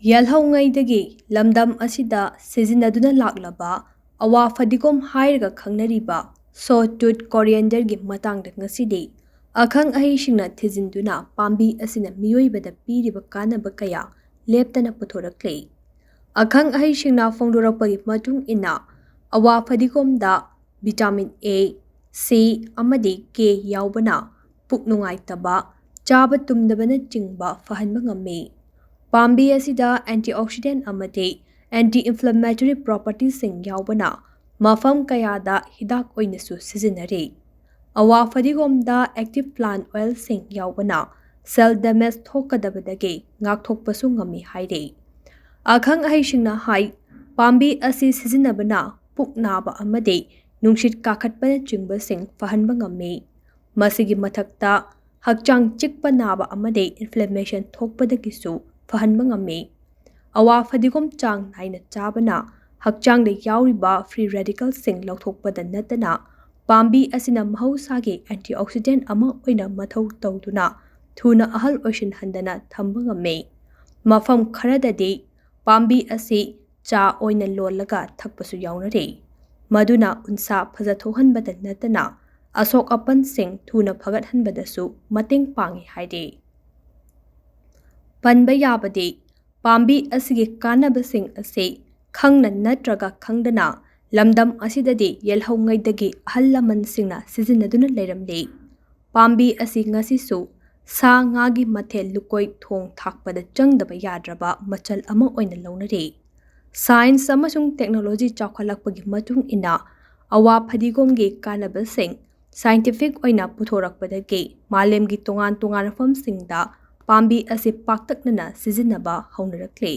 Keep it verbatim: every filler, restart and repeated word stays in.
ꯌꯦꯜꯍꯧꯉꯩꯗꯒꯤ ꯂꯝꯗꯝ ꯑꯁꯤꯗ ꯁꯤꯖꯤꯟꯅꯗꯨꯅ ꯂꯥꯛꯂꯕ ꯑꯋꯥ ꯐꯗꯤꯒꯣꯝ ꯍꯥꯏꯔꯒ ꯈꯪꯅꯔꯤꯕ ꯁꯣ ꯇꯨꯠ ꯀꯣꯔꯤꯌꯦꯟꯗꯔꯒꯤ ꯃꯇꯥꯡꯗ ꯉꯁꯤꯗꯤ ꯑꯈꯪ ꯑꯍꯩꯁꯤꯡꯅ ꯊꯤꯖꯤꯟꯗꯨꯅ ꯄꯥꯝꯕꯤ ꯑꯁꯤꯅ ꯃꯤꯑꯣꯏꯕꯗ ꯄꯤꯔꯤꯕ ꯀꯥꯟꯅꯕ ꯀꯌꯥ ꯂꯦꯞꯇꯅ ꯄꯨꯊꯣꯔꯛꯂꯤ꯫ ꯑꯈꯪ ꯑꯍꯩꯁꯤꯡꯅ ꯐꯣꯡꯗꯣꯔꯛꯄꯒꯤ ꯃꯇꯨꯡ ꯏꯟꯅ ꯑꯋꯥ ꯐꯗꯤꯒꯣꯝꯗ ꯚꯤꯇꯥꯃꯤꯟ ꯑꯦ, ꯁꯤ ꯑꯃꯗꯤ ꯀꯦ ꯌꯥꯎꯕꯅ ꯄꯨꯛ ꯅꯨꯡꯉꯥꯏꯇꯕ, ꯆꯥꯕ ꯇꯨꯝꯗꯕꯅꯆꯤꯡꯕ ꯐꯍꯟꯕ ꯉꯝꯃꯤ꯫ ꯄꯥꯝꯕꯤ ꯑꯁꯤꯗ ꯑꯦꯟꯇꯤꯑꯣꯛꯁꯤꯗꯦꯟ ꯑꯃꯗꯤ ꯑꯦꯟꯇꯤ ꯏꯟꯐ꯭ꯂꯦꯃꯦꯇꯔꯤ ꯄ꯭ꯔꯣꯄꯔꯇꯤꯁꯤꯡ ꯌꯥꯎꯕꯅ ꯃꯐꯝ ꯀꯌꯥꯗ ꯍꯤꯗꯥꯛ ꯑꯣꯏꯅꯁꯨ ꯁꯤꯖꯤꯟꯅꯔꯤ꯫ ꯑꯋꯥ ꯐꯗꯤꯒꯣꯝꯗ ꯑꯦꯛꯇꯤꯚ ꯄ꯭ꯂꯥꯟ ꯑꯣꯏꯜꯁꯤꯡ ꯌꯥꯎꯕꯅ ꯁꯦꯜ ꯗꯦꯃꯦꯖ ꯊꯣꯛꯀꯗꯕꯗꯒꯤ ꯉꯥꯛꯊꯣꯛꯄꯁꯨ ꯉꯝꯃꯤ ꯍꯥꯏꯔꯤ꯫ ꯑꯈꯪ ꯑꯍꯩꯁꯤꯡꯅ ꯍꯥꯏ, ꯄꯥꯝꯕꯤ ꯑꯁꯤ ꯁꯤꯖꯤꯟꯅꯕꯅ ꯄꯨꯛ ꯅꯥꯕ ꯑꯃꯗꯤ ꯅꯨꯡꯁꯤꯠ ꯀꯥꯈꯠꯄꯅꯆꯤꯡꯕꯁꯤꯡ ꯐꯍꯟꯕ ꯉꯝꯃꯤ꯫ ꯃꯁꯤꯒꯤ ꯃꯊꯛꯇ ꯍꯛꯆꯥꯡ ꯆꯤꯛꯄ ꯅꯥꯕ ꯑꯃꯗꯤ ꯏꯟꯐ꯭ꯂꯦꯃꯦꯁꯟ ꯊꯣꯛꯄꯗꯒꯤꯁꯨ ꯐꯍꯟꯕ ꯉꯝꯃꯤ꯫ ꯑꯋꯥ ꯐꯗꯤꯒꯣꯝ ꯆꯥꯡ ꯅꯥꯏꯅ ꯆꯥꯕꯅ ꯍꯛꯆꯥꯡꯗ ꯌꯥꯎꯔꯤꯕ ꯐ꯭ꯔꯤ ꯔꯦꯗꯤꯀꯜꯁꯤꯡ ꯂꯧꯊꯣꯛꯄꯗ ꯅꯠꯇꯅ ꯄꯥꯝꯕꯤ ꯑꯁꯤꯅ ꯃꯍꯧꯁꯥꯒꯤ ꯑꯦꯟꯇꯤꯑꯣꯛꯁꯤꯗꯦꯟ ꯑꯃ ꯑꯣꯏꯅ ꯃꯊꯧ ꯇꯧꯗꯨꯅ ꯊꯨꯅ ꯑꯍꯜ ꯑꯣꯏꯁꯤꯟꯍꯟꯗꯅ ꯊꯝꯕ ꯉꯝꯃꯤ꯫ ꯃꯐꯝ ꯈꯔꯗꯗꯤ ꯄꯥꯝꯕꯤ ꯑꯁꯤ ꯆꯥ ꯑꯣꯏꯅ ꯂꯣꯜꯂꯒ ꯊꯛꯄꯁꯨ ꯌꯥꯎꯅꯔꯤ, ꯃꯗꯨꯅ ꯎꯟꯁꯥ ꯐꯖꯊꯣꯛꯍꯟꯕꯗ ꯅꯠꯇꯅ ꯑꯁꯣꯛ ꯑꯄꯟꯁꯤꯡ ꯊꯨꯅ ꯐꯒꯠꯍꯟꯕꯗꯁꯨ ꯃꯇꯦꯡ ꯄꯥꯡꯏ ꯍꯥꯏꯔꯤ꯫ ꯄꯟꯕ ꯌꯥꯕꯗꯤ, ꯄꯥꯝꯕꯤ ꯑꯁꯤꯒꯤ ꯀꯥꯟꯅꯕꯁꯤꯡ ꯑꯁꯤ ꯈꯪꯅ ꯅꯠꯇ꯭ꯔꯒ ꯈꯪꯗꯅ ꯂꯝꯗꯝ ꯑꯁꯤꯗꯗꯤ ꯌꯦꯜꯍꯧꯉꯩꯗꯒꯤ ꯑꯍꯜ ꯂꯃꯟꯁꯤꯡꯅ ꯁꯤꯖꯤꯟꯅꯗꯨꯅ ꯂꯩꯔꯝꯂꯤ꯫ ꯄꯥꯝꯕꯤ ꯑꯁꯤ ꯉꯁꯤꯁꯨ ꯁꯥ ꯉꯥꯒꯤ ꯃꯊꯦꯜ ꯂꯨꯀꯣꯏ ꯊꯣꯡ ꯊꯥꯛꯄꯗ ꯆꯪꯗꯕ ꯌꯥꯗ꯭ꯔꯕ ꯃꯆꯜ ꯑꯃ ꯑꯣꯏꯅ ꯂꯧꯅꯔꯤ꯫ ꯁꯥꯏꯟꯁ ꯑꯃꯁꯨꯡ ꯇꯦꯛꯅꯣꯂꯣꯖꯤ ꯆꯥꯎꯈꯠꯂꯛꯄꯒꯤ ꯃꯇꯨꯡ ꯏꯟꯅ ꯑꯋꯥ ꯐꯗꯤꯒꯣꯝꯒꯤ ꯀꯥꯟꯅꯕꯁꯤꯡ ꯁꯥꯏꯟꯇꯤꯐꯤꯛ ꯑꯣꯏꯅ ꯄꯨꯊꯣꯔꯛꯄꯗꯒꯤ ꯃꯥꯂꯦꯝꯒꯤ ꯇꯣꯉꯥꯟ ꯇꯣꯉꯥꯟꯕ ꯃꯐꯝꯁꯤꯡꯗ ꯄꯥꯝꯕꯤ ꯑꯁꯤ ꯄꯥꯛꯇꯛꯅꯅ ꯁꯤꯖꯤꯟꯅꯕ ꯍꯧꯅꯔꯛꯂꯤ꯫